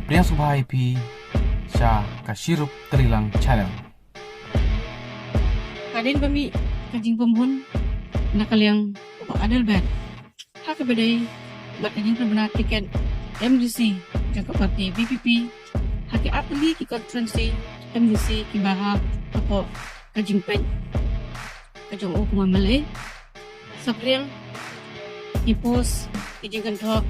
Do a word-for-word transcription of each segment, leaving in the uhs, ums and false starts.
Pdiang sngewbha ïa phi sha ka Shirup Tarilang Channel. Ka dei ba mih ka jingpynhun na ka liang u Bah Adelbert ha kaba dei bad ka jingpynbna tiket M D C jong ka party V P P ha ki artylli ki constituency M D C kiba hap hapoh ka jingpeit ka jong u kum u M L A. Saphriang ki post, ki jingkynthoh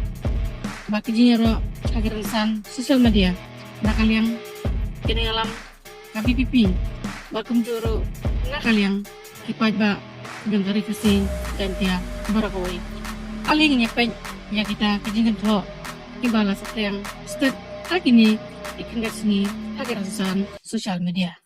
bad ki jingïaroh ha ki rynsan social media na ka liang ki nongïalam ka V P P bad kumjuh ruh na ka liang ki paidbah jong ka Ri Khasi Jaiñtia baroh kawei. Ale ngin ïa peit ïa kita ki jingkynthoh kiba la saphriang stet ha kine ki khyndiat sngi ha ki rynsan social media.